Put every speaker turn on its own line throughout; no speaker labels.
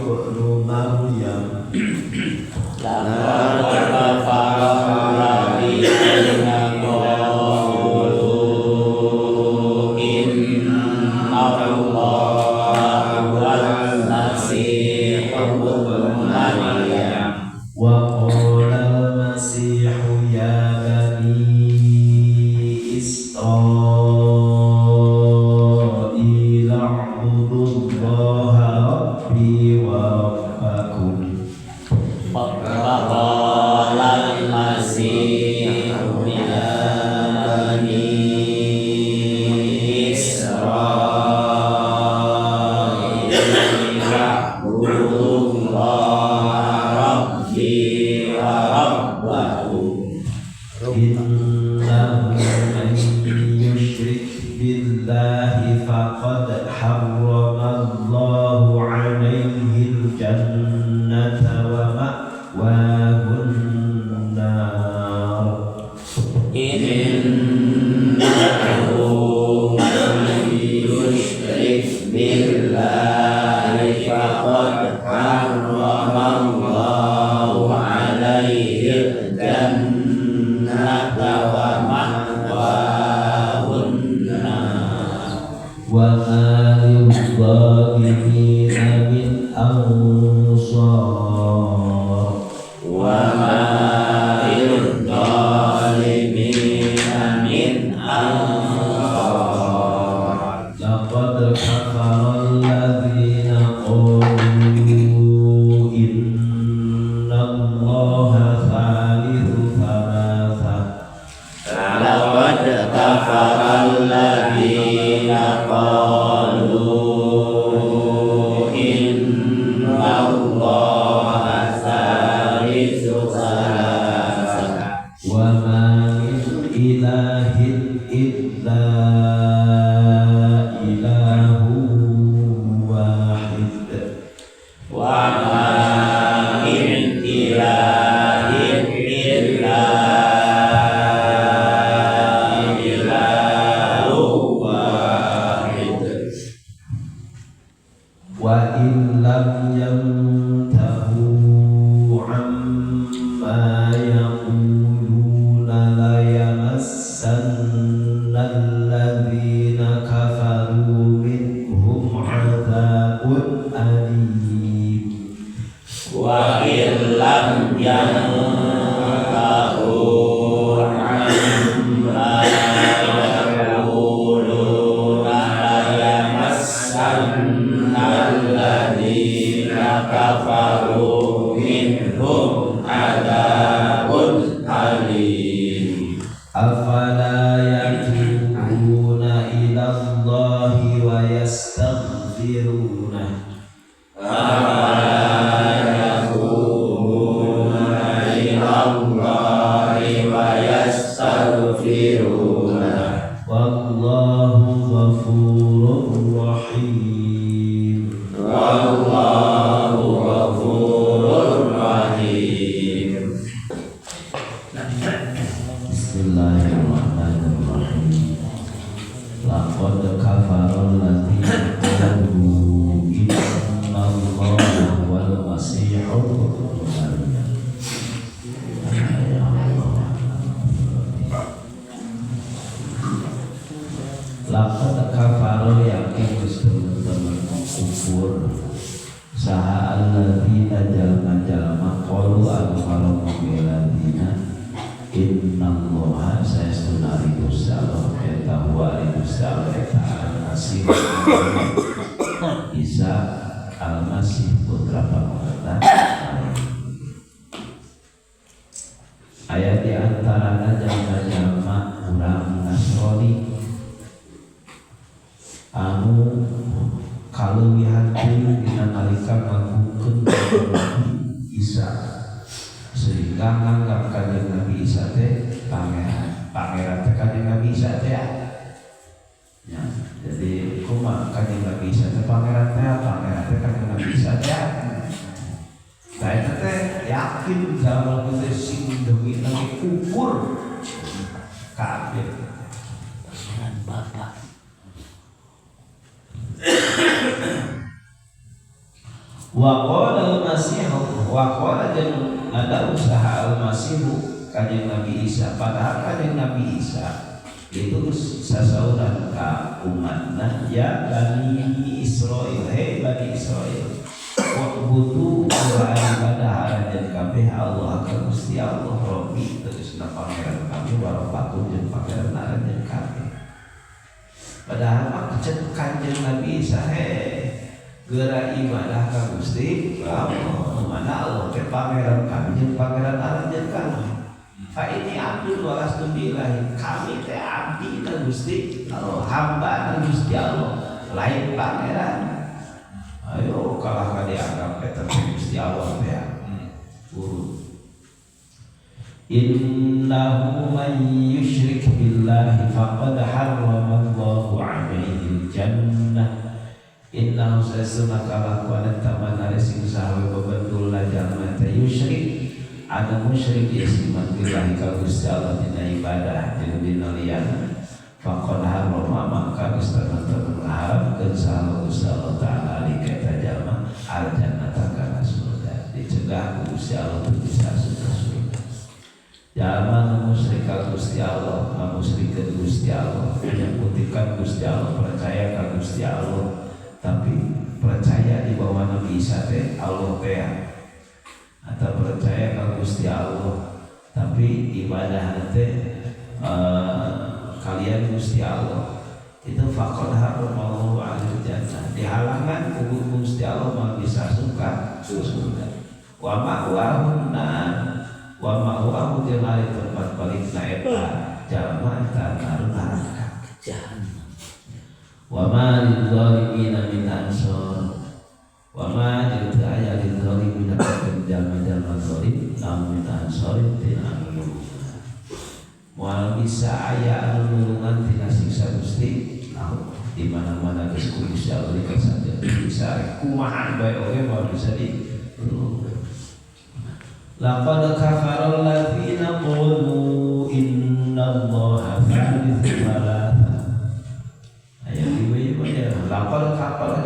ibnu Maryam.
Laqad kafara alladziina qalu inna Allaha huwal masiih ibnu Maryam.
Wa qala al-masiihu ya bani Israila a'budullaha rabbi wa rabbakum.
Wa qala al-masiihu ya bani Israila a'budullaha rabbi wa rabbakum.
Innahu man yushrik billahi faqad harrama Allahu 'alaihi al-jannata wa ma'wahu an-nar.
Innahu man yushrik billahi faqad harrama Allahu 'alaihi al-jannata wa ma'wahu an-nar.
Wa ma lil-zalimina min ansar.
Wa ma lil-zalimina min ansar.
Laqad kafara alladziina qalu inna Allaha thalithu thalatha.
Laqad kafara alladziina qalu inna Allaha thalithu thalatha.
Wa ma min ilahin illa ilahun wahid.
Wa ma min ilahin illa ilahun wahid.
Wa in lam yantahu amma yaquluna layamassanna alladziina kafaru minhum 'adzabun alim.
Wa in lam yantahu amma yaquluna layamassanna alladziina kafaru minhum 'adzabun alim.
Afala yatubuna ila Allahi wa yastaghfiruna.
Afala yatubuna ila Allahi wa yastaghfiruna.
Wallahu ghafurur rahim.
Wallahu ghafurur rahim.
Bismillahirrahmanirrahim. Laqad kafara alladziina qalu inna Allaha huwal masiih ibnu Maryam. Ya Allah. Laqad kafara yakin geus temen-temen kufur saha alladzina jalma-jalma qalu anu ngomong ladina innallaha saestuna ari Gusti Allah eta huwa ari Gusti Allah eta Al-Masih Isa Al-Masih putra pangeran. Aya di antarana jalma-jalma urang Nasrani anu kaleuwihan teuing dina nalika ngagungkeun Nabi Isa sehingga nganggap kanjeng Nabi Isa teh pangeran, pangeran teh kanjeng Nabi Isa teh ya. Jadi kumaha kanjeng Nabi Isa teh pangeran teh, pangeran teh kanjeng Nabi Isa teh. Tah eta teh yakin zaman teh sing deui nang kufur kafir.
Pangeran Bapak.
Wa Wa qala al-Masih wa qala jeung ada usaha al-Masih kanjeng Nabi Isa, padahal kanjeng Nabi Isa itu sasauran ka umatna, ya Bani Israil, hei Bani Israil, wa'budu wa ibadah aranjeun kabeh Allah ka Gusti Allah Rabbi tegasna pangeran kami wa rabbakum jeung pangeran aranjeun kabeh. Padahal mah cek kanjeng Nabi Isa, hei geura ibadah ka Gusti Allah, mana Allah teh pangeran kami jeung pangeran aranjeun kami. Fa ini abdul walastu billahi, kami teh abdi na Gusti Allah, hamba na Gusti Allah, lain pangeran. Ayo kalah ka dianggap eta teh Gusti Allah teh urut. Innahu man yusyrik billahi faqad harramallahu alaihi jannah. Innahu sesuna kalakuan eta manare sing saha bebendul jalma teh yusyrik anu musyrik ieu siman billahi ka Gusti Allah dina ibadah jeung dina liyana, faqad harrama maka geus teman-teman ngaharamkeun saha Gusti Allah Ta'ala ali ka eta jalma al jannata kana surga, dicegah ku Gusti Allah teu bisa asup ka surga. Jalma nu musyrik ka Gusti Allah, ngamusyrikeun Gusti Allah, menyekutukan Gusti Allah, percaya ka Gusti Allah tapi percaya di bawah Nabi Isa teh Allah teh, atau percaya ka Gusti Allah tapi ibadah teh kalian Gusti Allah, itu faqad harramallahu alil jannah, dihalangan ku Gusti Allah mah bisa suka surga. Wa ma'wahun nar wa ma'wahu jeung ari tempat balikna eta jalma eta neraka
jahannam.
Wa ma lidzalimina min ansor, wa ma jeung teu aya lidzalimina pikeun jalma-jalma zalim namun min ansorin tina anu nulungan. Moal bisa aya anu nulungan tina siksa Gusti Allah. Di mana-mana geus ku Gusti Allah dikersake bisa kumaha bae oge moal bisa ditulungan. Laqad kafara alladziina qalu innallaha thalithu thalatha. Aya ieu mah laqad kafara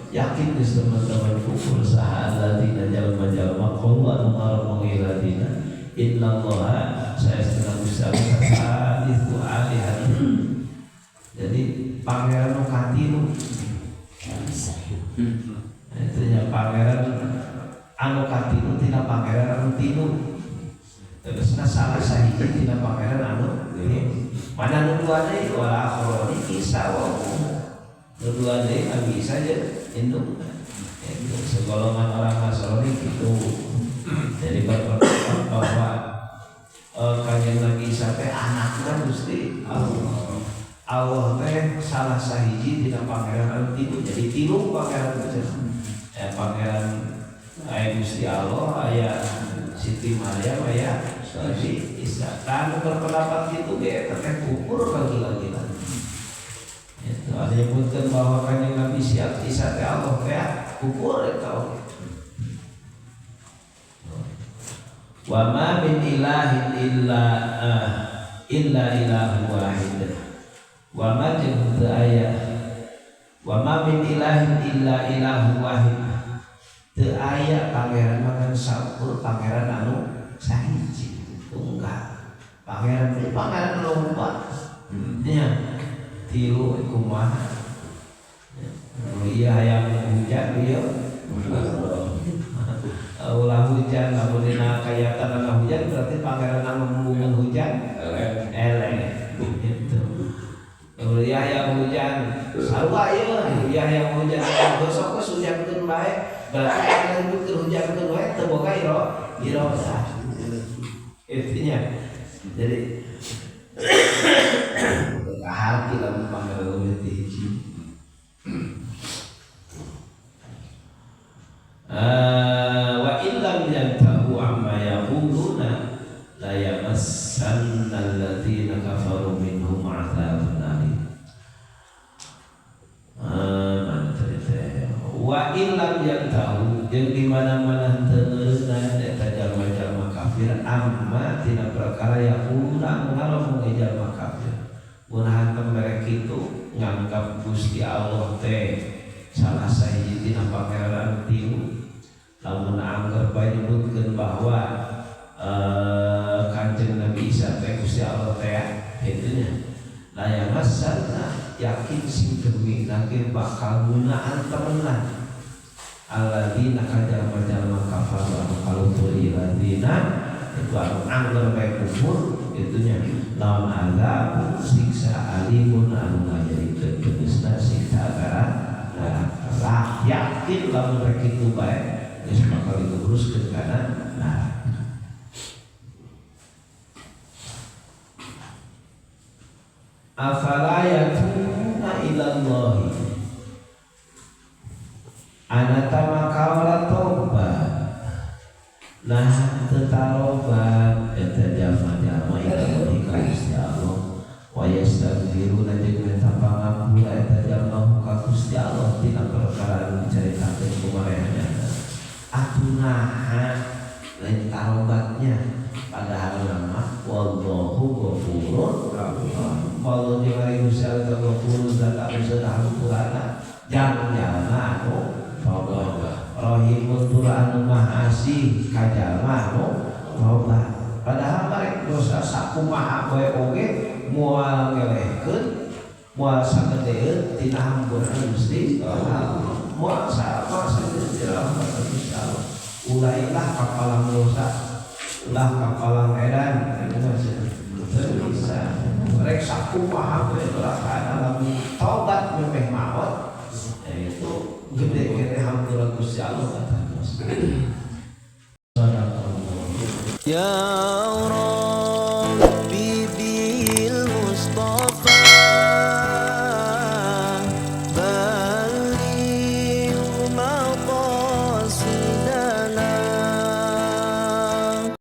yakin geus teman-teman kufur saha alladzina jalma-jalma qalu anu ngaromong alladzina innallaha saestuna Gusti Allah thalithu alihatin. Jadi pangeran nu katilu. Itu nya pangeran anu katilu tina pangeran anu tilu. Tegasna salah sahiji tina pangeran anu tilu. Mana nu dua deui wala akharani Isa wa ummu. Nu dua deui Nabi Isa jeung indukna. Itu segolongan orang Nasrani gitu. Jadi berpendapat bahwa kanjeng Nabi Isa teh anakna Gusti Allah. Allah teh salah sahiji tina pangeran anu tilu. Jadi tilu pangeran teh. Pangeran aya Gusti Allah, aya Siti Maryam, aya Nabi Isa. Tah berpendapat gitu ge eta teh kufur kagila-gila. Itu ada yang menyebutkan bahwa kanjeng Nabi Isa teh Allah teh kufur eta oge. Wa ma min ilahin illa illa ilahu wahid. Wa ma jeung teu aya wa ma min ilahin illa ilahu wahid. Teu aya pangeran mangan saukur pangeran anu sahiji tunggal. Pangeran teh pangeran loba. Nya tilu kumaha. Oh iya hayang hujan ieu. Ulah hujan lamun dina kayatan anu hujan berarti pangeran anu embungan hujan eleh gitu. Oh iya hayang hujan sarua ieu iya hayang hujan gosok geus hujankeun bae berarti aya nyebutkeun hujankeun wae teu boga iroda. Intinya jadi hati lamun pangeran leuwih ti hiji. Wa illam yantahu amma yaquluna la yamassanna alladziina kafaru minhum 'adzabun alim. Wa illam yantahu jeung di mana-mana teu ngeureunna eta jalma-jalma kafir amma tina perkara yaquluna ngaromong jalma kafir. Mun hantem merek kitu nganggap Gusti Allah teh salah sahiji tina pangeran tilu Lamun angger bae nyebutkeun bahwa Kanjeng Nabi Isa teh Gusti Allah teh kitu nya. Layamassanna yakin sing demi lagi bakal gunaan temenan alladzina kajalma-jalma kafaru anu kalutur iladina itu anu angger bae kufur itunya lawan azab siksa alimun anu ngajadikeun tegesna siksa neraka. Lah yakin lamun rek kitu bae geus bakal diteruskeun kana neraka. Afala yatubuna ilallahi anatama kaula tobat nah tetarobat eta jalma-jalma ilallahi ka Gusti Allah wa yastaghfiruna jeung minta pangampura eta jalma ka Gusti Allah tina perkara anu dicaritakeun ku marehanana atuh naha lain tarobatnya padahal nama wallahu ghafurur rahim. Wallahu jeung ari Gusti Allah ghafurur zat anu hampurana jang jalma anu tobat rahimun tur anu maha asih ka jalma anu tobat. Padahal merek dosa sakumaha bae oge moal ngelehkeun moal sagedeeun tina hampura Gusti Allah moal sagedeeun tina rahmat Gusti Allah. Ulailah kapalang dosa ulah kapalang edan itu masih bisa rek sakumaha bae neraka lamun taubat memeh maot itu gede kene hampura Gusti Allah kata.
Ya